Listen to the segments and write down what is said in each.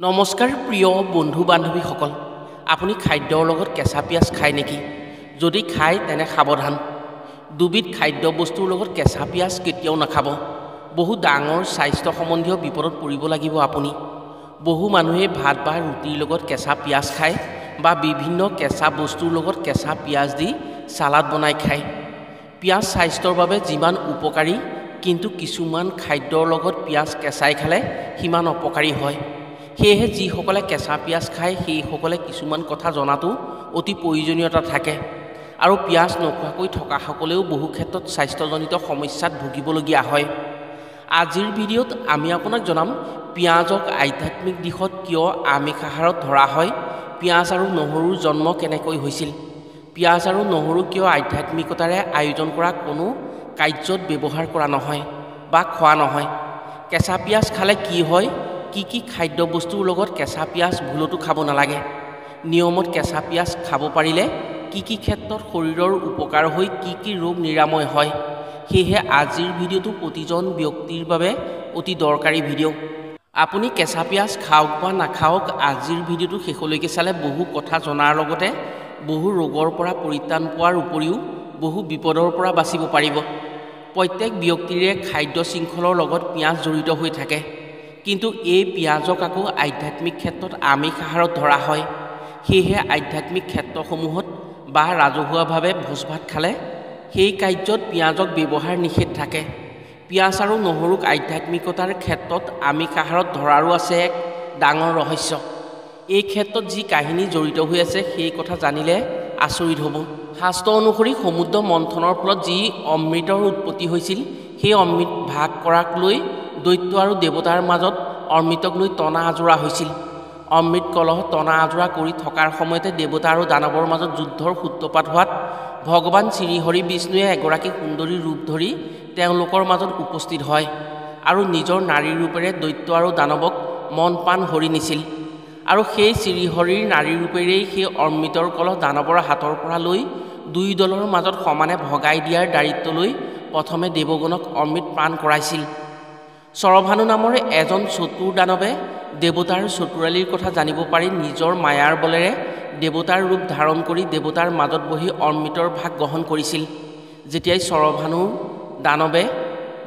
নমস্কাৰ প্ৰিয় বন্ধু বান্ধৱীসকল, আপুনি খাদ্যৰ লগত কেঁচা পিঁয়াজ খায় নেকি? যদি খায় তেনে সাৱধান। দুবিধ খাদ্যবস্তুৰ লগত কেঁচা পিঁয়াজ কেতিয়াও নাখাব। বহু ডাঙৰ স্বাস্থ্য সম্বন্ধীয় বিপদত পৰিব লাগিব আপুনি। বহু মানুহে ভাত বা ৰুটিৰ লগত কেঁচা পিঁয়াজ খায় বা বিভিন্ন কেঁচা বস্তুৰ লগত কেঁচা পিঁয়াজ দি চালাড বনাই খায়। পিঁয়াজ স্বাস্থ্যৰ বাবে যিমান উপকাৰী, কিন্তু কিছুমান খাদ্যৰ লগত পিঁয়াজ কেঁচাই খালে সিমান অপকাৰী হয়। সেয়েহে যিসকলে কেঁচা পিঁয়াজ খায় সেইসকলে কিছুমান কথা জনাটো অতি প্ৰয়োজনীয়তা থাকে। আৰু পিঁয়াজ নোখোৱাকৈ থকাসকলেও বহু ক্ষেত্ৰত স্বাস্থ্যজনিত সমস্যাত ভুগিবলগীয়া হয়। আজিৰ ভিডিঅ'ত আমি আপোনাক জনাম পিঁয়াজক আধ্যাত্মিক দিশত কিয় আমিষ আহাৰত ধৰা হয়, পিঁয়াজ আৰু নহৰুৰ জন্ম কেনেকৈ হৈছিল, পিঁয়াজ আৰু নহৰু কিয় আধ্যাত্মিকতাৰে আয়োজন কৰা কোনো কাৰ্যত ব্যৱহাৰ কৰা নহয় বা খোৱা নহয়, কেঁচা পিঁয়াজ খালে কি হয়, কি কি খাদ্যবস্তুৰ লগত কেঁচা পিঁয়াজ ভুলতো খাব নালাগে, নিয়মত কেঁচা পিঁয়াজ খাব পাৰিলে কি কি ক্ষেত্ৰত শৰীৰৰ উপকাৰ হৈ কি কি ৰোগ নিৰাময় হয়। সেয়েহে আজিৰ ভিডিঅ'টো প্ৰতিজন ব্যক্তিৰ বাবে অতি দৰকাৰী ভিডিঅ'। আপুনি কেঁচা পিঁয়াজ খাওক বা নাখাওক, আজিৰ ভিডিঅ'টো শেষলৈকে চালে বহু কথা জনাৰ লগতে বহু ৰোগৰ পৰা পৰিত্ৰাণ পোৱাৰ উপৰিও বহু বিপদৰ পৰা বাচিব পাৰিব। প্ৰত্যেক ব্যক্তিৰে খাদ্য শৃংখলৰ লগত পিঁয়াজ জড়িত হৈ থাকে, কিন্তু এই পিঁয়াজক আকৌ আধ্যাত্মিক ক্ষেত্ৰত আমিষ আহাৰত ধৰা হয়। সেয়েহে আধ্যাত্মিক ক্ষেত্ৰসমূহত বা ৰাজহুৱাভাৱে ভোজ ভাত খালে সেই কাৰ্যত পিঁয়াজক ব্যৱহাৰ নিষেধ থাকে। পিঁয়াজ আৰু নহৰুক আধ্যাত্মিকতাৰ ক্ষেত্ৰত আমিষ আহাৰত ধৰাৰো আছে এক ডাঙৰ ৰহস্য। এই ক্ষেত্ৰত যি কাহিনী জড়িত হৈ আছে সেই কথা জানিলে আচৰিত হ'ব। শাস্ত্ৰ অনুসৰি সমুদ্ৰ মন্থনৰ ফলত যি অমৃতৰ উৎপত্তি হৈছিল, সেই অমৃত ভাগ কৰাক লৈ দৈত্য আৰু দেৱতাৰ মাজত অমৃতক লৈ টনা আজোৰা হৈছিল। অমৃত কলহ টনা আজোৰা কৰি থকাৰ সময়তে দেৱতা আৰু দানৱৰ মাজত যুদ্ধৰ সূত্ৰপাত হোৱাত ভগৱান শ্ৰীহৰি বিষ্ণুৱে এগৰাকী সুন্দৰী ৰূপ ধৰি তেওঁলোকৰ মাজত উপস্থিত হয় আৰু নিজৰ নাৰী ৰূপেৰে দৈত্য আৰু দানৱক মন প্ৰাণ হৰি নিছিল। আৰু সেই শ্ৰীহৰিৰ নাৰী ৰূপেৰেই সেই অমৃতৰ কলহ দানৱৰ হাতৰ পৰা লৈ দুই দলৰ মাজত সমানে ভগাই দিয়াৰ দায়িত্ব লৈ প্ৰথমে দেৱগণক অমৃত পান কৰাইছিল। চৰভানু নামৰ এজন চতুৰ দানৱে দেৱতাৰ চতুৰালিৰ কথা জানিব পাৰি নিজৰ মায়াৰ বলেৰে দেৱতাৰ ৰূপ ধাৰণ কৰি দেৱতাৰ মাজত বহি অমৃতৰ ভাগ গ্ৰহণ কৰিছিল। যেতিয়াই চৰভানু দানৱে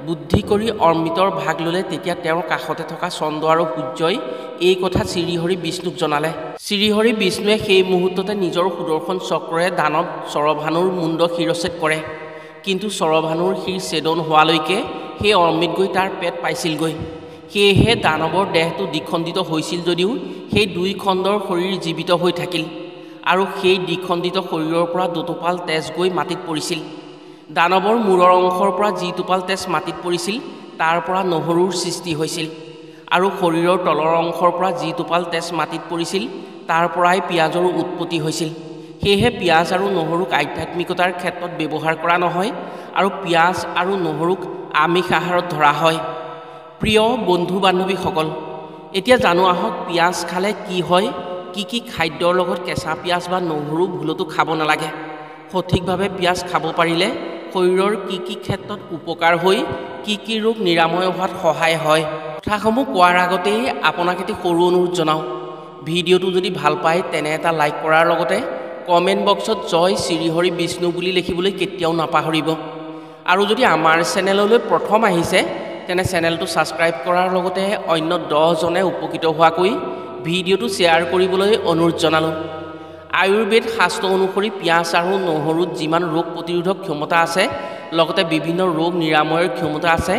বুদ্ধি কৰি অমৃতৰ ভাগ ল'লে, তেতিয়া তেওঁৰ কাষতে থকা চন্দ্ৰ আৰু সূৰ্যই এই কথা শ্ৰীহৰি বিষ্ণুক জনালে। শ্ৰীহৰি বিষ্ণুৱে সেই মুহূৰ্ততে নিজৰ সুদৰ্শন চক্ৰৰে দানৱ চৰভানুৰ মুণ্ড শিৰচ্ছেদ কৰে। কিন্তু চৰভানুৰ শিৰ ছেদন হোৱালৈকে সেই অমৃত গৈ তাৰ পেট পাইছিলগৈ। সেয়েহে দানৱৰ দেহটো দ্বিখণ্ডিত হৈছিল যদিও সেই দুই খণ্ডৰ শৰীৰ জীৱিত হৈ থাকিল আৰু সেই দ্বিখণ্ডিত শৰীৰৰ পৰা দুটোপাল তেজ গৈ মাটিত পৰিছিল। দানৱৰ মূৰৰ অংশৰ পৰা যি টোপাল তেজ মাটিত পৰিছিল তাৰ পৰা নহৰুৰ সৃষ্টি হৈছিল আৰু শৰীৰৰ তলৰ অংশৰ পৰা যি টোপাল তেজ মাটিত পৰিছিল তাৰ পৰাই পিঁয়াজৰ উৎপত্তি হৈছিল। সেয়েহে পিঁয়াজ আৰু নহৰুক আধ্যাত্মিকতাৰ ক্ষেত্ৰত ব্যৱহাৰ কৰা নহয় আৰু পিঁয়াজ আৰু নহৰুক আমিষ আহাৰত ধৰা হয়। প্ৰিয় বন্ধু বান্ধৱীসকল, এতিয়া জানো আহক পিঁয়াজ খালে কি হয়, কি কি খাদ্যৰ লগত কেঁচা পিঁয়াজ বা নহৰু ভুলতো খাব নালাগে, সঠিকভাৱে পিঁয়াজ খাব পাৰিলে শৰীৰৰ কি কি ক্ষেত্ৰত উপকাৰ হৈ কি কি ৰোগ নিৰাময় হোৱাত সহায় হয়। কথাসমূহ কোৱাৰ আগতেই আপোনাক এটি সৰু অনুৰোধ জনাওঁ, ভিডিঅ'টো যদি ভাল পায় তেনে এটা লাইক কৰাৰ লগতে কমেণ্ট বক্সত জয় শ্ৰীহৰি বিষ্ণু বুলি লিখিবলৈ কেতিয়াও নাপাহৰিব। আৰু যদি আমাৰ চেনেললৈ প্ৰথম আহিছে তেনে চেনেলটো ছাবস্ক্ৰাইব কৰাৰ লগতে অন্য 10জনে উপকৃত হোৱাকৈ ভিডিঅ'টো শ্বেয়াৰ কৰিবলৈ অনুৰোধ জনালোঁ। আয়ুৰ্বেদ শাস্ত্ৰ অনুসৰি পিঁয়াজ আৰু নহৰুত যিমান ৰোগ প্ৰতিৰোধক ক্ষমতা আছে, লগতে বিভিন্ন ৰোগ নিৰাময়ৰ ক্ষমতা আছে,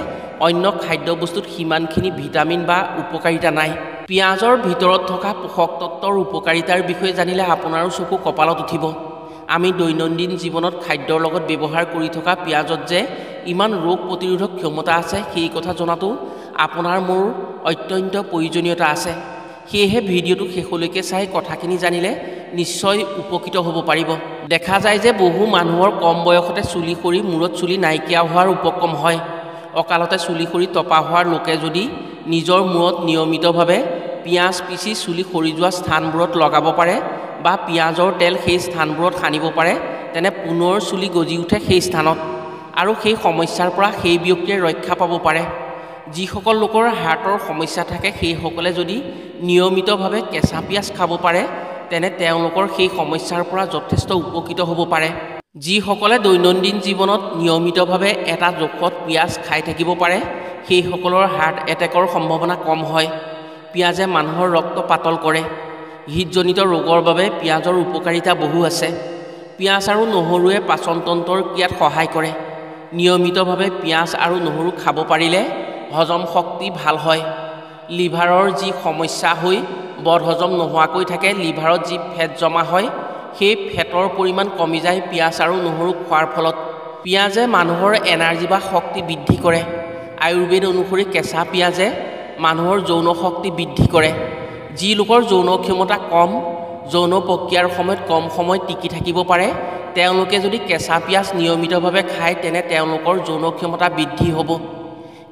অন্য খাদ্যবস্তুত সিমানখিনি ভিটামিন বা উপকাৰিতা নাই। পিঁয়াজৰ ভিতৰত থকা পোষক তত্ত্বৰ উপকাৰিতাৰ বিষয়ে জানিলে আপোনাৰো চকু কপালত উঠিব। আমি দৈনন্দিন জীৱনত খাদ্যৰ লগত ব্যৱহাৰ কৰি থকা পিঁয়াজত যে ইমান ৰোগ প্ৰতিৰোধক ক্ষমতা আছে সেই কথা জনাটো আপোনাৰ মোৰ অত্যন্ত প্ৰয়োজনীয়তা আছে। সেয়েহে ভিডিঅ'টো শেষলৈকে চাই কথাখিনি জানিলে নিশ্চয় উপকৃত হ'ব পাৰিব। দেখা যায় যে বহু মানুহৰ কম বয়সতে চুলি সৰি মূৰত চুলি নাইকিয়া হোৱাৰ উপক্ৰম হয়। অকালতে চুলি সৰি টপা হোৱাৰ লোকে যদি নিজৰ মূৰত নিয়মিতভাৱে পিঁয়াজ পিচি চুলি সৰি যোৱা স্থানবোৰত লগাব পাৰে বা পিঁয়াজৰ তেল সেই স্থানবোৰত সানিব পাৰে, তেনে পুনৰ চুলি গজি উঠে সেই স্থানত আৰু সেই সমস্যাৰ পৰা সেই ব্যক্তিয়ে ৰক্ষা পাব পাৰে। যিসকল লোকৰ হাৰ্টৰ সমস্যা থাকে সেইসকলে যদি নিয়মিতভাৱে কেঁচা পিঁয়াজ খাব পাৰে তেনে তেওঁলোকৰ সেই সমস্যাৰ পৰা যথেষ্ট উপকৃত হ'ব পাৰে। যিসকলে দৈনন্দিন জীৱনত নিয়মিতভাৱে এটা জোখত পিঁয়াজ খাই থাকিব পাৰে সেইসকলৰ হাৰ্ট এটেকৰ সম্ভাৱনা কম হয়। পিঁয়াজে মানুহৰ ৰক্ত পাতল কৰে। হৃদজনিত ৰোগৰ বাবে পিঁয়াজৰ উপকাৰিতা বহু আছে। পিঁয়াজ আৰু নহৰুৱে পাচনতন্ত্ৰৰ ক্ৰিয়াত সহায় কৰে। নিয়মিতভাৱে পিঁয়াজ আৰু নহৰু খাব পাৰিলে হজম শক্তি ভাল হয়। লিভাৰৰ যি সমস্যা হৈ বদহজম নোহোৱাকৈ থাকে, লিভাৰত যি ফেট জমা হয় সেই ফেটৰ পৰিমাণ কমি যায় পিঁয়াজ আৰু নহৰু খোৱাৰ ফলত। পিঁয়াজে মানুহৰ এনাৰ্জি বা শক্তি বৃদ্ধি কৰে। আয়ুৰ্বেদ অনুসৰি কেঁচা পিঁয়াজে মানুহৰ যৌন শক্তি বৃদ্ধি কৰে। যি লোকৰ যৌন ক্ষমতা কম, যৌন প্ৰক্ৰিয়াৰ সময়ত কম সময় টিকি থাকিব পাৰে, তেওঁলোকে যদি কেঁচা পিঁয়াজ নিয়মিতভাৱে খায় তেনে তেওঁলোকৰ যৌন ক্ষমতা বৃদ্ধি হ'ব।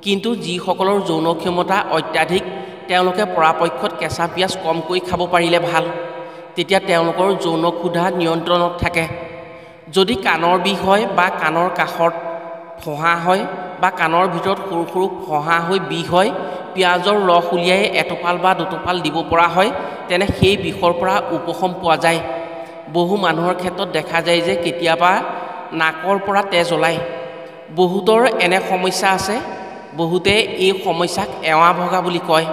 কিন্তু যিসকলৰ যৌন ক্ষমতা অত্যাধিক তেওঁলোকে পৰাপক্ষত কেঁচা পিঁয়াজ কমকৈ খাব পাৰিলে ভাল, তেতিয়া তেওঁলোকৰ যৌন ক্ষুধা নিয়ন্ত্ৰণত থাকে। যদি কাণৰ বিষ হয় বা কাণৰ কাষত ফোঁহা হয় বা কাণৰ ভিতৰত সৰু সৰু ফোঁহা হৈ বিষ হয়, পিঁয়াজৰ ৰস উলিয়াই এটোপাল বা দুটোপাল দিব পৰা হয় তেনে সেই বিষৰ পৰা উপশম পোৱা যায়। বহু মানুহৰ ক্ষেত্ৰত দেখা যায় যে কেতিয়াবা নাকৰ পৰা তেজ ওলায়। বহুতৰ এনে সমস্যা আছে, বহুতে এই সমস্যাক এৱা ভগা বুলি কয়।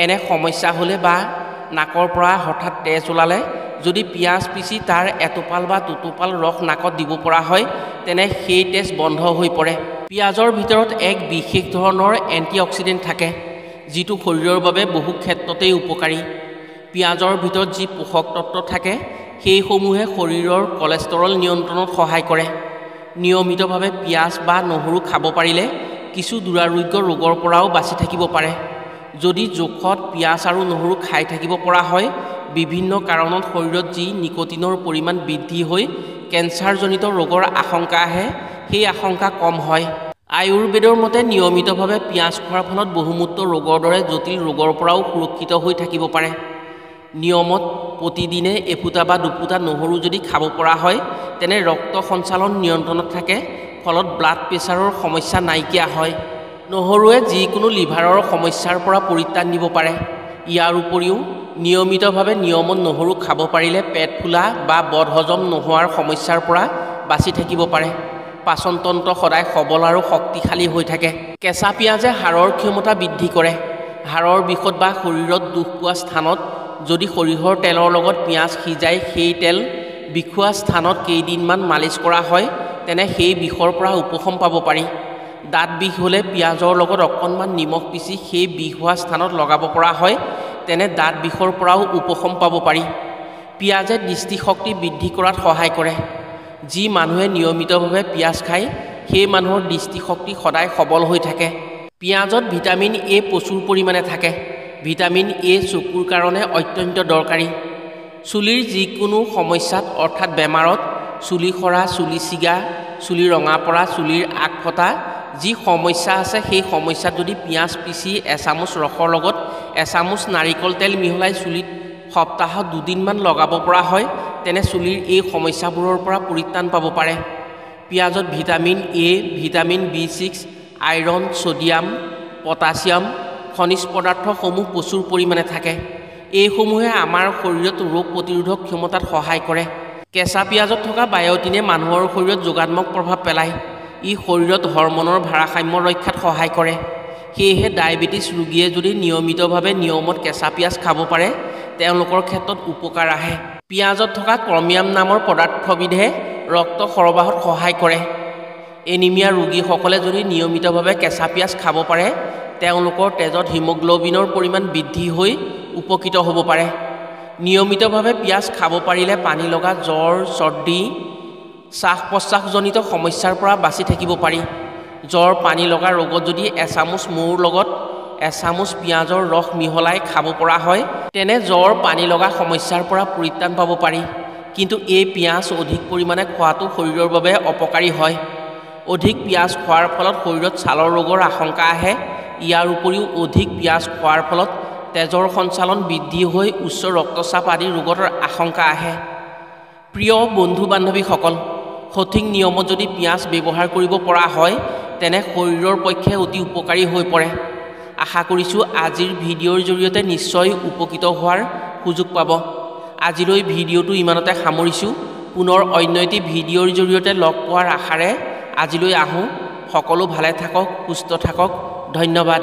এনে সমস্যা হ'লে বা নাকৰ পৰা হঠাৎ তেজ ওলালে যদি পিঁয়াজ পিচি তাৰ এটোপাল বা দুটোপাল ৰস নাকত দিব পৰা হয় তেনে সেই তেজ বন্ধ হৈ পৰে। পিঁয়াজৰ ভিতৰত এক বিশেষ ধৰণৰ এণ্টিঅক্সিডেণ্ট থাকে, যিটো শৰীৰৰ বাবে বহু ক্ষেত্ৰতেই উপকাৰী। পিঁয়াজৰ ভিতৰত যি পোষক তত্ত্ব থাকে সেইসমূহে শৰীৰৰ কলেষ্টৰল নিয়ন্ত্ৰণত সহায় কৰে। নিয়মিতভাৱে পিঁয়াজ বা নহৰু খাব পাৰিলে কিছু দুৰাৰোগ্য ৰোগৰ পৰাও বাচি থাকিব পাৰে। যদি জোখত পিঁয়াজ আৰু নহৰু খাই থাকিব পৰা হয়, বিভিন্ন কাৰণত শৰীৰত যি নিকোটিনৰ পৰিমাণ বৃদ্ধি হৈ কেঞ্চাৰজনিত ৰোগৰ আশংকা আহে সেই আশংকা কম হয়। আয়ুৰ্বেদৰ মতে নিয়মিতভাৱে পিঁয়াজ খোৱাৰ ফলত বহুমূত্ৰ ৰোগৰ দৰে জটিল ৰোগৰ পৰাও সুৰক্ষিত হৈ থাকিব পাৰে। নিয়মত প্ৰতিদিনে এফুটা বা দুফুটা নহৰু যদি খাব পৰা হয় তেনে ৰক্ত সঞ্চালন নিয়ন্ত্ৰণত থাকে, ফলত ব্লাড প্ৰেছাৰৰ সমস্যা নাইকিয়া হয়। নহৰুৱে যিকোনো লিভাৰৰ সমস্যাৰ পৰা পৰিত্ৰাণ দিব পাৰে। ইয়াৰ উপৰিও নিয়মিতভাৱে নিয়মত নহৰু খাব পাৰিলে পেট ফুলা বা বদহজম নোহোৱাৰ সমস্যাৰ পৰা বাচি থাকিব পাৰে। পাচনতন্ত্ৰ সদায় সবল আৰু শক্তিশালী হৈ থাকে। কেঁচা পিঁয়াজে হাড়ৰ ক্ষমতা বৃদ্ধি কৰে। হাড়ৰ বিষত বা শৰীৰত দুখ পোৱা স্থানত যদি সৰিয়হৰ তেলৰ লগত পিঁয়াজ সিজাই সেই তেল বিষোৱা স্থানত কেইদিনমান মালিচ কৰা হয় তেনে সেই বিষৰ পৰা উপশম পাব পাৰি। দাঁত বিষ হ'লে পিঁয়াজৰ লগত অকণমান নিমখ পিচি সেই বিষ হোৱা স্থানত লগাব পৰা হয় তেনে দাঁত বিষৰ পৰাও উপশম পাব পাৰি। পিঁয়াজে দৃষ্টিশক্তি বৃদ্ধি কৰাত সহায় কৰে। যি মানুহে নিয়মিতভাৱে পিঁয়াজ খায় সেই মানুহৰ দৃষ্টিশক্তি সদায় সবল হৈ থাকে। পিঁয়াজত ভিটামিন এ প্ৰচুৰ পৰিমাণে থাকে। ভিটামিন এ চকুৰ কাৰণে অত্যন্ত দৰকাৰী। চুলিৰ যিকোনো সমস্যাত অৰ্থাৎ বেমাৰত চুলি সৰা, চুলি ছিগা, চুলি ৰঙা পৰা, চুলিৰ আগ ফটা যি সমস্যা আছে সেই সমস্যাত যদি পিঁয়াজ পিচি এচামুচ ৰসৰ লগত এচামুচ নাৰিকল তেল মিহলাই চুলিত সপ্তাহত দুদিনমান লগাব পৰা হয় তেনে চুলিৰ এই সমস্যাবোৰৰ পৰা পৰিত্ৰাণ পাব পাৰে। পিঁয়াজত vitamin A, vitamin B6, iron, sodium, potassium খনিজ পদাৰ্থসমূহ প্ৰচুৰ পৰিমাণে থাকে। এইসমূহে আমাৰ শৰীৰত ৰোগ প্ৰতিৰোধক ক্ষমতাত সহায় কৰে। কেঁচা পিঁয়াজত থকা বায়'টিনে মানুহৰ শৰীৰত যোগাত্মক প্ৰভাৱ পেলায়। ই শৰীৰত হৰম'নৰ ভাৰসাম্য ৰক্ষাত সহায় কৰে। সেয়েহে ডায়েবেটিছ ৰোগীয়ে যদি নিয়মিতভাৱে নিয়মত কেঁচা পিঁয়াজ খাব পাৰে তেওঁলোকৰ ক্ষেত্ৰত উপকাৰ আহে। পিঁয়াজত থকা ক্ৰমিয়াম নামৰ পদাৰ্থবিধে ৰক্ত সৰবৰাহত সহায় কৰে। এনিমিয়া ৰোগীসকলে যদি নিয়মিতভাৱে কেঁচা পিঁয়াজ খাব পাৰে তেওঁলোকৰ তেজত হিমোগ্ল'বিনৰ পৰিমাণ বৃদ্ধি হৈ উপকৃত হ'ব পাৰে। নিয়মিতভাৱে পিঁয়াজ খাব পাৰিলে পানী লগা জ্বৰ, চৰ্দি, শ্বাস প্ৰশ্বাসজনিত সমস্যাৰ পৰা বাচি থাকিব পাৰি। জ্বৰ, পানী লগা ৰোগত যদি এচামুচ মৌৰ লগত এচামুচ পিঁয়াজৰ ৰস মিহলাই খাব পৰা হয় তেনে জ্বৰ, পানী লগা সমস্যাৰ পৰা পৰিত্ৰাণ পাব পাৰি। কিন্তু এই পিঁয়াজ অধিক পৰিমাণে খোৱাটো শৰীৰৰ বাবে অপকাৰী হয়। অধিক পিঁয়াজ খোৱাৰ ফলত শৰীৰত ছালৰ ৰোগৰ আশংকা আহে। ইয়াৰ উপৰিও অধিক পিঁয়াজ খোৱাৰ ফলত তেজৰ সঞ্চালন বৃদ্ধি হৈ উচ্চ ৰক্তচাপ আদি ৰোগৰ আশংকা আহে। প্ৰিয় বন্ধু বান্ধৱীসকল, সঠিক নিয়মত যদি পিঁয়াজ ব্যৱহাৰ কৰিব পৰা হয় তেনে শৰীৰৰ পক্ষে অতি উপকাৰী হৈ পৰে। আশা কৰিছোঁ আজিৰ ভিডিঅ'ৰ জৰিয়তে নিশ্চয় উপকৃত হোৱাৰ সুযোগ পাব। আজিলৈ ভিডিঅ'টো ইমানতে সামৰিছোঁ। পুনৰ অন্য এটি ভিডিঅ'ৰ জৰিয়তে লগ পোৱাৰ আশাৰে আজিলৈ আহোঁ। সকলো ভালে থাকক, সুস্থ থাকক। ধন্যবাদ।